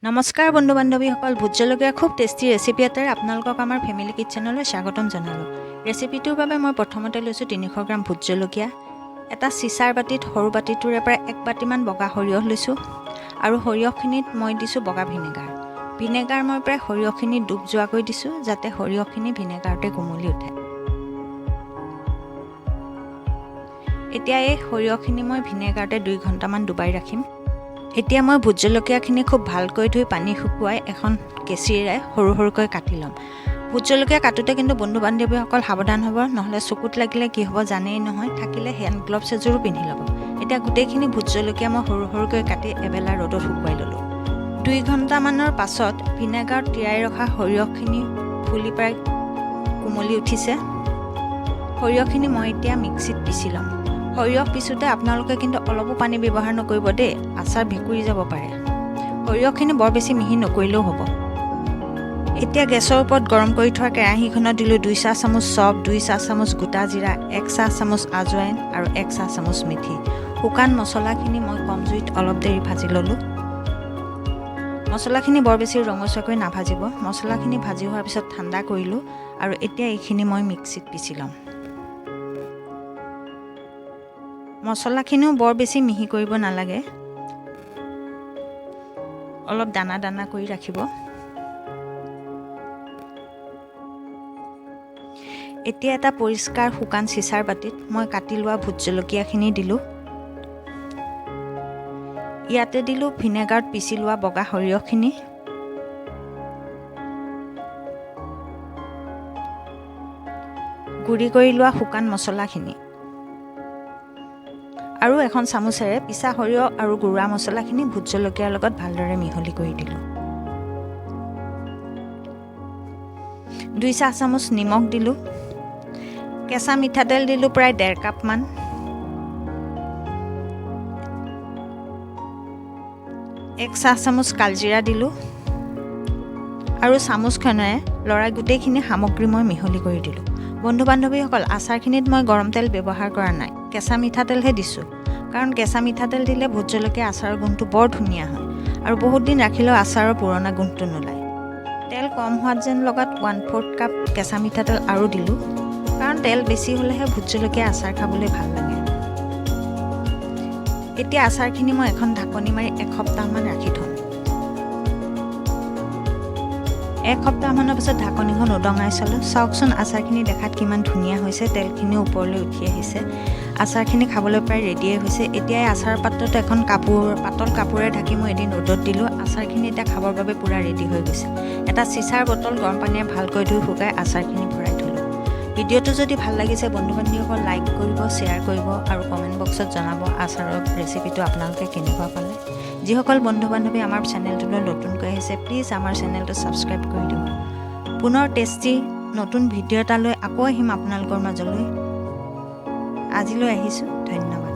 নমস্কাৰ বন্ধু বান্ধৱীসকল, ভোট জলকীয়া খুব টেষ্টি ৰেচিপি এটাৰে আপোনালোকক আমাৰ ফেমিলি কিটচেনলৈ স্বাগতম জনালোঁ। ৰেচিপিটোৰ বাবে মই প্ৰথমতে লৈছোঁ 300 গ্ৰাম ভোট জলকীয়া। এটা চিচাৰ বাতিত সৰু বাতিটোৰে প্ৰায় এক বাতিমান বগা সৰিয়হ লৈছোঁ আৰু সৰিয়হখিনিত মই দিছোঁ বগা ভিনেগাৰ। ভিনেগাৰ মই প্ৰায় সৰিয়হখিনি ডুব যোৱাকৈ দিছোঁ, যাতে সৰিয়হখিনি ভিনেগাৰতে কোমলি উঠে। এতিয়া এই সৰিয়হখিনি মই ভিনেগাৰতে 2 ঘণ্টামান ডুবাই ৰাখিম। এতিয়া মই ভোট জলকীয়াখিনি খুব ভালকৈ ধুই পানী শুকুৱাই এখন কেঁচিৰে সৰু সৰুকৈ কাটি ল'ম। ভোট জলকীয়া কাটোতে কিন্তু বন্ধু বান্ধৱীসকল সাৱধান হ'ব, নহ'লে চকুত লাগিলে কি হ'ব জানেই নহয়। থাকিলে হেণ্ড গ্লভছ এযোৰো পিন্ধি ল'ব। এতিয়া গোটেইখিনি ভোট জলকীয়া মই সৰু সৰুকৈ কাটি এবেলা ৰ'দত শুকুৱাই ল'লোঁ। 2 ঘণ্টামানৰ পাছত ভিনেগাৰত তিয়াই ৰখা সৰিয়হখিনি ফুলি প্ৰায় কোমলি উঠিছে। সৰিয়হখিনি মই এতিয়া মিক্সিত পিচি ল'ম। সৰিয়হ পিছোঁতে আপোনালোকে কিন্তু অলপো পানী ব্যৱহাৰ নকৰিব দেই, আচাৰ ভেঁকুৰি যাব পাৰে। সৰিয়হখিনি বৰ বেছি মিহি নকৰিলেও হ'ব। এতিয়া গেছৰ ওপৰত গৰম কৰি থোৱা কেৰাহীখনত দিলোঁ 2 চাহ চামুচ চফ, 2 চাহ চামুচ গোটা জিৰা, 1 চাহ চামুচ আজৱাইন আৰু 1 চাহ চামুচ মেথি। শুকান মছলাখিনি মই কম জুইত অলপ দেৰি ভাজি ল'লোঁ। মছলাখিনি বৰ বেছি ৰঙচুৱাকৈ নাভাজিব। মছলাখিনি ভাজি হোৱাৰ পিছত ঠাণ্ডা কৰিলোঁ আৰু এতিয়া এইখিনি মই মিক্সিত পিচি ল'ম। মছলাখিনিও বৰ বেছি মিহি কৰিব নালাগে, অলপ দানা দানা কৰি ৰাখিব। এতিয়া এটা পৰিষ্কাৰ শুকান চিচাৰ বাতিত মই কাটি লোৱা ভোট জলকীয়াখিনি দিলোঁ। ইয়াতে দিলোঁ ভিনেগাৰত পিচি লোৱা বগা সৰিয়হখিনি। গুড়ি কৰি লোৱা শুকান মছলাখিনি আৰু এখন চামুচেৰে পিছা সৰিয়হ আৰু গুড়া মছলাখিনি ভোট জলকীয়াৰ লগত ভালদৰে মিহলি কৰি দিলোঁ। 2 চাহ চামুচ নিমখ দিলোঁ। কেঁচা মিঠাতেল দিলোঁ প্ৰায় 1.5 কাপমান। 1 চাহ চামুচ কালজিৰা দিলোঁ আৰু চামুচখনেৰে লৰাই গোটেইখিনি সামগ্ৰী মই মিহলি কৰি দিলোঁ। বন্ধু বান্ধৱীসকল, আচাৰখিনিত মই গৰম তেল ব্যৱহাৰ কৰা নাই, কেঁচা মিঠাতেলহে দিছোঁ। কাৰণ কেঁচা মিঠাতেল দিলে ভোট জলকীয়া আচাৰৰ গোন্ধটো বৰ ধুনীয়া হয় আৰু বহুত দিন ৰাখিলেও আচাৰৰ পুৰণা গোন্ধটো নোলায়। তেল কম হোৱাত যেন লগাত 1/4 কাপ কেঁচা মিঠাতেল আৰু দিলোঁ, কাৰণ তেল বেছি হ'লেহে ভোট জলকীয়া আচাৰ খাবলৈ ভাল লাগে। এতিয়া আচাৰখিনি মই এখন ঢাকনি মাৰি এসপ্তাহমান ৰাখি থ'ম। এসপ্তাহমানৰ পিছত ঢাকনিখন উদঙাই চালোঁ। চাওকচোন, আচাৰখিনি দেখাত কিমান ধুনীয়া হৈছে। তেলখিনিও ওপৰলৈ উঠি আহিছে। আচাৰখিনি খাবলৈ প্ৰায় ৰেডিয়ে হৈছে। এতিয়া এই আচাৰৰ পাত্ৰটো এখন কাপোৰ, পাতল কাপোৰেৰে ঢাকি মই এদিন ৰ'দত দিলোঁ। আচাৰখিনি এতিয়া খাবৰ বাবে পূৰা ৰেডি হৈ গৈছে। এটা চিচাৰ বটল গৰম পানীৰে ভালকৈ ধুই শুকাই আচাৰখিনি ভৰাই থ'লোঁ। ভিডিঅ'টো যদি ভাল লাগিছে, বন্ধু বান্ধৱীসকল, লাইক কৰিব, শ্বেয়াৰ কৰিব আৰু কমেণ্ট বক্সত জনাব আচাৰৰ ৰেচিপিটো আপোনালোকে কেনেকুৱা পালে। যিসকল বন্ধু বান্ধৱী আমাৰ চেনেলটোলৈ নতুনকৈ আহিছে, প্লিজ আমাৰ চেনেলটো ছাবস্ক্ৰাইব কৰি দিব। পুনৰ টেষ্টি নতুন ভিডিঅ' এটা লৈ আকৌ আহিম আপোনালোকৰ মাজলৈ। আজিলৈ আহিছোঁ, ধন্যবাদ।